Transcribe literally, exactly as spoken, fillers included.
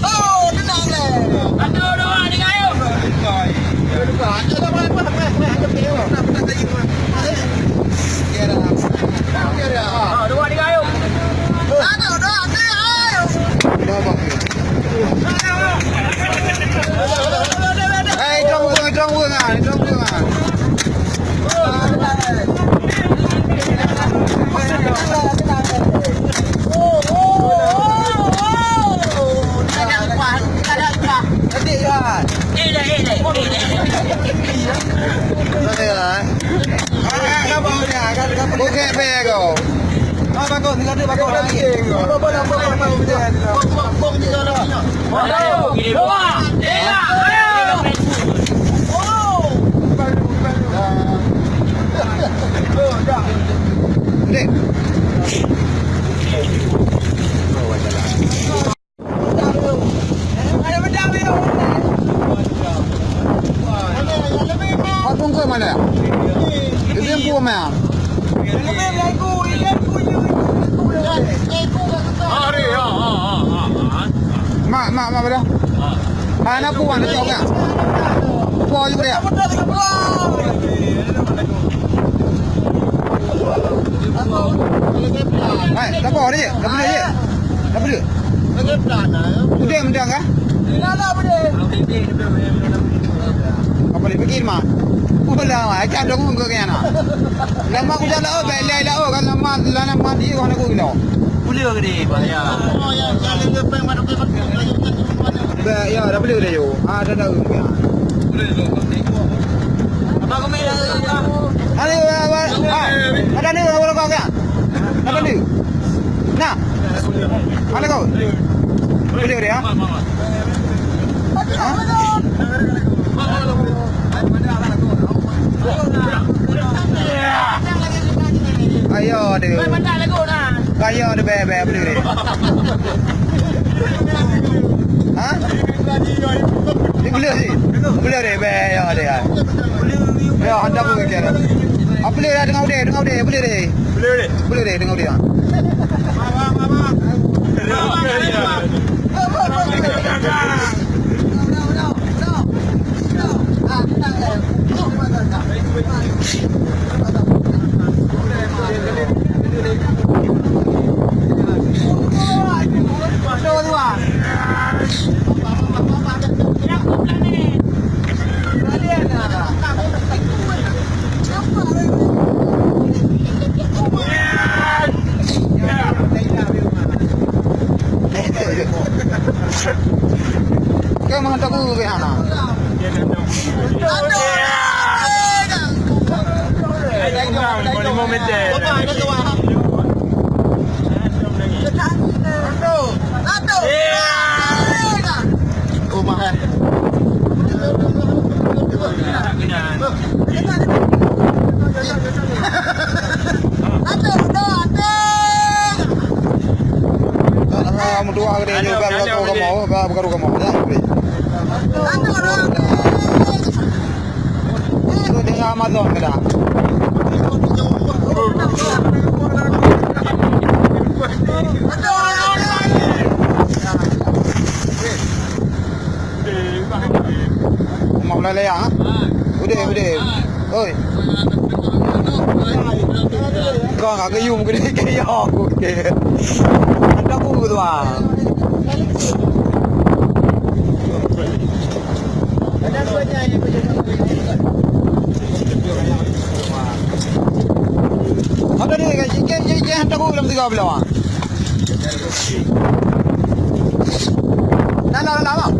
Oh, tenang leh. Satu, dua, tiga, yuk. Satu, dua, tiga, yuk. Satu, dua, tiga, yuk. Eh, itong ureueng, itong ureueng ah, itong ureueng ah. Bukek bego. Apa kau mana? Itu yang gua mah. Mak, mak, mak pada. Mana puan tu kan? Puan juga dia. Hai, tak apa dia. Tak boleh dia. Tak boleh. Udah mendang kah? Apa dia pikir mah? Udah mah, aja dong ke kena. Nama aku jalan oh, baik lai lah oh, kan nama nama dia orang aku gila. Boleh ke dia bahaya? Ba, ya, dah boleh dah, yo. Ah, dah, dah, ya. Apa kau main? Ada, ada, ada, ada ni orang kau kan? Apa ni? Nah. Ada kau? Boleh dia, ha? Ha? Ayo deh. Ayo deh, beh, beh, boleh deh. Ha? Ni boleh ni. Boleh deh, beh, ya deh. Ya, anda pun kira. Apa boleh dah tengok deh, tengok deh, boleh deh. Boleh deh. Boleh deh, tengok deh. Kau mengatakan gue hana. Meutuah geude nyoe, ka buka kamoe, ka buka kamoe. Itu dengan Amazon ke dah? Rumah Ulay Layang, ha? Udeh, udeh. Oi. Kau ka geuyue meukeudeh keu aku. Ada aku tu ah. Ada ni, ikan, ikan, ikan, hantar aku dalam tiga belah. Dah lah, dah lah, bang.